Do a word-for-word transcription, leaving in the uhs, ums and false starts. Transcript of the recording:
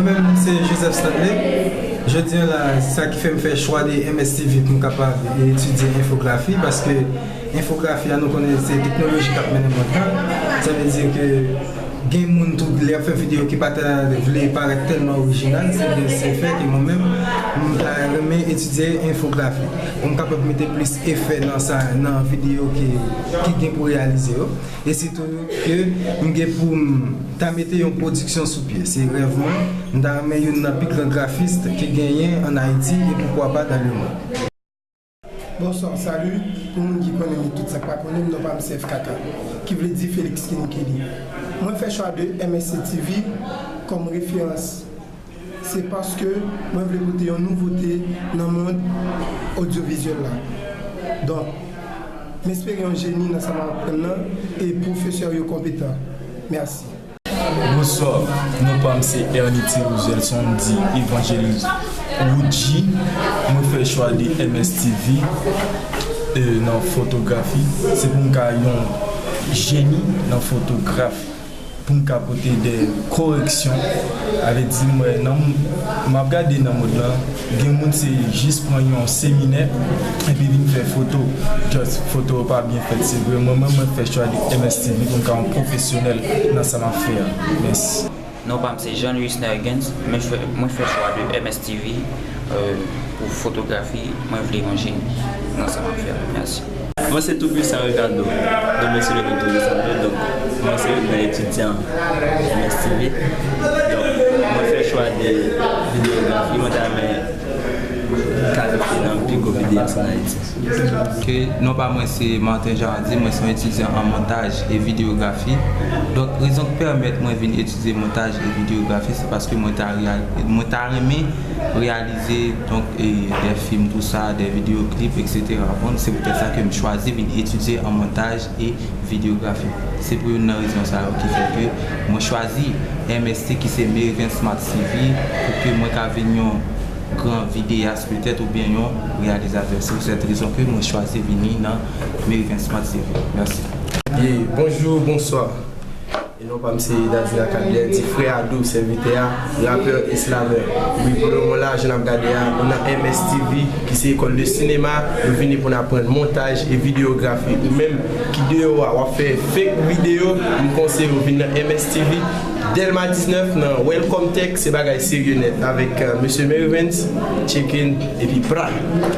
Mwen se Joseph Stanley. Jodi a la, sa ki fè m fè chwa de M S T V pou m kapab etidye enfografi, paske enfografi a, nou konnen se teknoloji k ap mennen mond lan. Sa vle di ke gen moun tou, lè y ap fè videyo, ki pa ta vle parèt tèlman orijinal, se byen se fè ke mwen menm, m ta renmen etidye enfografi. Pou m kapab mete plis efè nan sa, nan videyo ki, ki gen pou reyalize yo. E sitou ke m gen pou m ta mete yon pwodiksyon sou pye. Se rèv mwen, m ta renmen youn nan pi gran grafis ki genyen ann Ayiti e poukwa pa dans le monde. Bonswa, salut. Pou moun ki konnen m e tout sa k pa konnen m, non pa m se F K K, ki vle di Félix Kinkeli. Mwen fè chwa de M S C T V kòm referans. Se paske mwen vle pote yon nouvote nan mond odyovizyèl la. Donk, m espere yon jeni nan sa m ap aprann nan e pwofesè yo konpetan. Mèsi. Bonswa, non pa m se Ernie Thierry Gelson, m di Evangelist Woodji. Mwen fè chwa de M S T V nan fotografi. Se pou m ka yon jeni nan fotografi, pou m ka pote de koreksyon. Avè di mwen nan m ap gade nan mond lan, gen moun se jis pran yon seminè epi vin fè foto. Just foto yo pa byen fèt, se vre. Mwen menm mwen fè chwa de M S T V pou m ka yon pwofesyonèl nan sa m ap fè a. Mèsi. Non pa m se Jean Louis Nergens, mwen fè, mwen fè chwa de M S T V euh, pou fotografi, mwen vle yon jeni nan sa m ap fè a. Mèsi. Mwen se Toupwisan Ricardo, non mwen se Leonel Toupwisan tou, donk mwen se youn nan etidyan M S T V. Donk mwen fè chwa de videyografi, mwen ta renmen kalifye nan pi gwo videyas ann Ayiti. Ok, non pa mwen se Martin Jardy, mwen se yon etidyan an montaj e videyografi. Donk rezon k pèmèt mwen vin etidye montaj e videyografi se paske mwen ta reyal, mwen ta renmen reyalize donk e, de fim tou sa, de videyo klip, et cetera. Bon, se poutèt sa ke m chwazi vin etidye an montaj e videyografi. Se pou youn nan rezon sa yo ki fè ke mwen chwazi M S T ki se Merivens Smart T V pou ke mwen ka vin yon gran videyas petèt oubyen yon reyalizatè. Se pou sèt rezon ke mwen chwazi vini nan Merivens Smart T V. Mèsi. Yeah, bonjou, bonswa. E non pa m se Daddy Lacadière, di frè Ado, sèvitè a, rapè e slamè. Wi, pou lemoman la, jan n ap gade a, nou nan M S T V, ki se ekòl de sinema, nou vini pou n aprann montaj e videyografi. Ou menm ki deyò a, w ap fè fake videyo, m konseye w vin nan M S T V, Dèlma diznèf, nan Welcome Tech, se bagay serye nèt, avèk mesye Merivens, Chicken, epi pra.